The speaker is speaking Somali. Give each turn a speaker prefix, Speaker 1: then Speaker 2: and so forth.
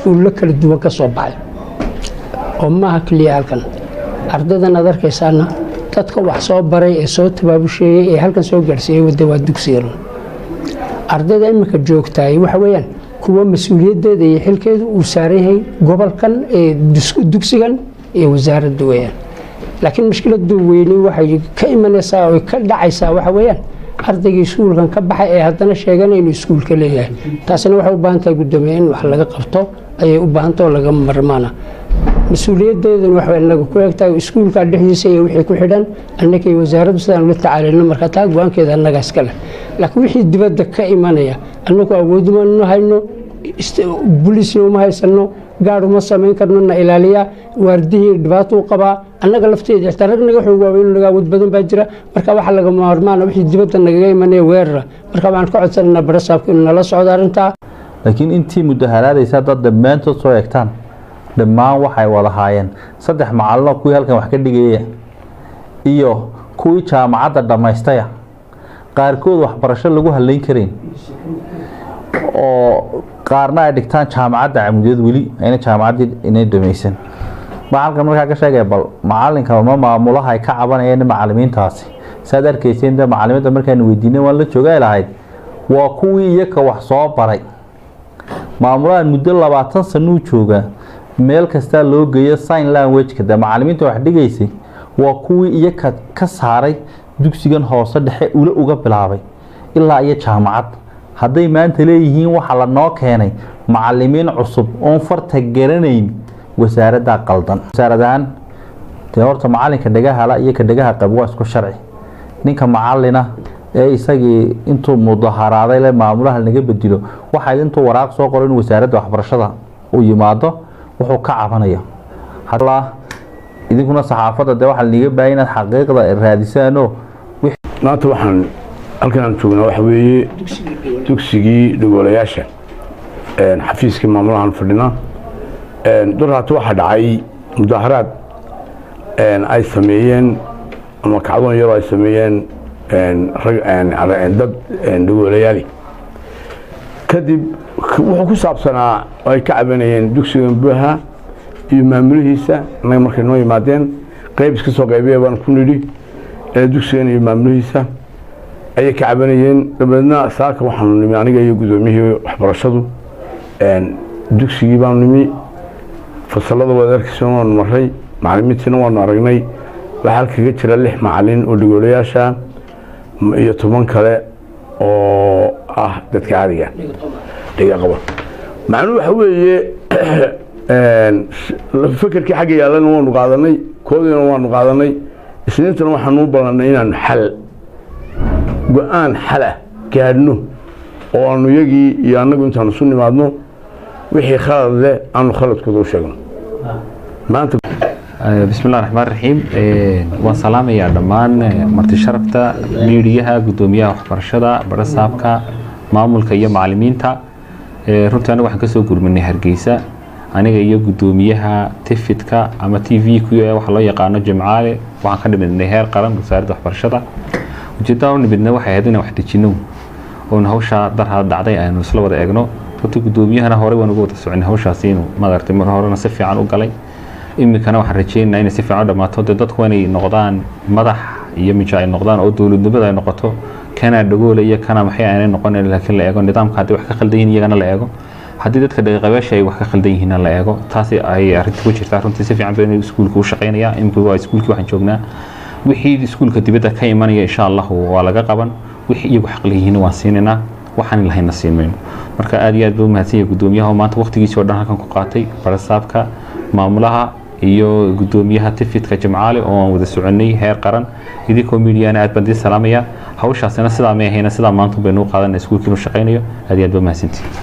Speaker 1: Iskuullo kala duwan ka soo baxay oo maaha keliya halkan. Ardaydan aad arkaysaana, dadka wax soo baray ee soo tabaabusheeyey ee halkan soo gaarsiiyey wada waa dugsigan. Ardayda iminka joogtaay waxa weeyaan kuwa mas-uuliyaddeeda iyo xilkeedu uu saaran yahay gobolkan ee dugsigan iyo wasaaradda weeyaan. Laakiin mushkiladu weyni waxay ka imanaysaa oo ka dhacaysaa waxa weeyaan ardaygii iskuulkan ka baxay ee haddana sheeganaya inuu iskuulka leeyahay. Taasina waxay u baahan tahay, guddoomiye, in wax laga qabto ayay u baahan tahay oo laga marmaana. Mas-uuliyaddeeduna waxay inaga ku egtahay iskuulka dhexdiisa iyo wixii ku xidhan, annaka iyo wasaaraddu sidaan ula tacaalino. Marka taa go-aankeeda annaga iska leh, laakiin wixii dibadda ka imanaya annagu awoodumanu hayno, booliisna uma haysano, gaar uma samayn karno na ilaaliya. Waardihii dhibaato u qabaa, annaga lafteeda xitaa rag naga xoog waaweyn, naga awood badan baa jira. Marka waxaa laga maarmaana wixii dibadda nagaga imanaya weerara. Marka waxaan ka codsanaynaa barasaabka inuu nala socdo arrintaa.
Speaker 2: Laakiin intii mudaharaadaysa haddaad dhammaantood soo eegtaan, dhammaan waxay wada haayeen saddex macalino, kuwii halkan wax ka dhigaya iyo kuwii jaamacadda dhammaystaya, qaarkood waxbarasho lagu halayn karayn, oo qaarna ay dhigtaan jaamacadda Camuudeed, weli ayna jaamacaddii inay dhamaysan. Baa halkan markaa ka sheegaya bal macalinka ma maamulaha ay ka cabanayeen macalimiintaasi. Saad arkayseen de macaliminta markaan weydiinay waan la jooga lahayd, waa kuwii iyaka wax soo baray. Maamulahan muddo 20 sanuu joogaa, meel kastaa loo geeyo sign language-ka. De macalimiinta wax dhigaysay waa kuwii iyaka ka saaray dugsigan hoose dhexe ula uga bilaabay ilaa iyo jaamacad. Hadday maanta leeyihiin waxa la noo keenay macalimiin cusub oon farta garanayn, wasaaraddaa qaldan. Wasaarad ahaan dee horta macalinka dhagahala iyo ka dhagaha qab waa isku sharci. Ninka macalina ee isagii intuu mudaharaaday le maamulaha naga bedilo, waxaa intuu waraaq soo qoro in wasaaradda waxbarashada uu yimaado wuxuu ka cabanaya. Idinkuna saxaafadda dee waxaa laniga baahaya inaad xaqiiqda raadisaanoo.
Speaker 3: Maanta waxaan halkan aan joognaa waxa weeye dugsigii dhagoolayaasha, xafiiskii maamulahan fadhinaa. Daraata waxaa dhacay mudaharaad ay sameeyeen ama kacdoon yaroo ay sameeyeen dad dhagoolayaali. Kadib wuxuu ku saabsanaa oo ay ka cabanayeen dugsigan buuha iyo maamulihiisa. Annaga markay noo yimaadeen, qayb iska soo qaybiya baan ku nidhi, dugsigan iyo maamulihiisa ayay ka cabanayeen. Dabeedna saaka waxaanu nimi aniga iyo guddoomiyihii waxbarashadu dugsigii baanu nimi. Fasalada waad arkaysa, waanu maray, macalimiintiina waanu aragnay. Waxaa halkaga jira lix macalin oo dhagoolayaasha iyo 10 kale oo ah dadka caadiga dhiga qaba. Macnuhu waxa weeye fekerkii xagga yaallana waanu qaadanay, koodiina waanu qaadanay. Isniintana waxaanu u ballannay inaanu xal go-aan xal ah gaadhno oo aanu iyagii iyo annagu intaanu isu nimaadno wixii khalad leh aanu khaladkooda u sheegno maanta.
Speaker 4: Bismi illah raxmaan raxiim. Waan salaamayaa dhammaan marti sharafta miidiyaha, guddoomiyaha waxbarashada, barasaabka, maamulka iyo macalimiinta. Runtii aniga waxaan kasoo gurmanay Hargeysa, aniga iyo guddoomiyaha tifidka ama TV ku waxa loo yaqaano Jimcaale. Waxaan ka dhimidnay heer qaran wasaaradda waxbarashada. Ujeeddada u nimidna waxay ahayd inaan wax dejino oon hawshaa darhaa dhacday aynu isla wada eegno. Runtii guddoomiyahana horey waan uga wada soconay hawshaasi inuu madartay, mar horena si fiican u galay, iminkana waxaan rajeynaynaa inay si fiican u dhammaato. Dee dadku waa inay noqdaan madax iyo mijo ay noqdaan oo dowladnimada ay noqoto kana dhagoole iyo kana maxay aanay noqonayn, laakiin la eego nidaamka. Haddii wax ka khaldan yihiin iyagana la eego, haddii dadka dhaqaqabeesha ay wax ka khaldan yihiinna la eego. Taasi ay arrinta ku jirtaa. Runtii si fiican baynu iskuulka u shaqaynayaa imika. Waa iskuulkii waxaan joognaa. Wixii iskuulka dibadda ka imanaya insha Allahu waa laga qaban, wixii iyagu xaq leeyihiin waan siinaynaa, waxaan lahayna siin mayno. Marka aad iyo aad buu mahadsan yahay guddoomiyaha oo maanta waqtigiisii oo dhan halkan ku qaatay, barasaabka, maamulaha iyo guddoomiyaha tifidka Jimcaale oo aan wada soconay heer qaran. Idinkoo miidiyana aad baan idin salaamaya. Hawshaasina sidaa may ahayna, sidaa maanta baynu u qaadanay iskuulkii inuu shaqaynayo. Aad iyo aad baa mahadsantihin.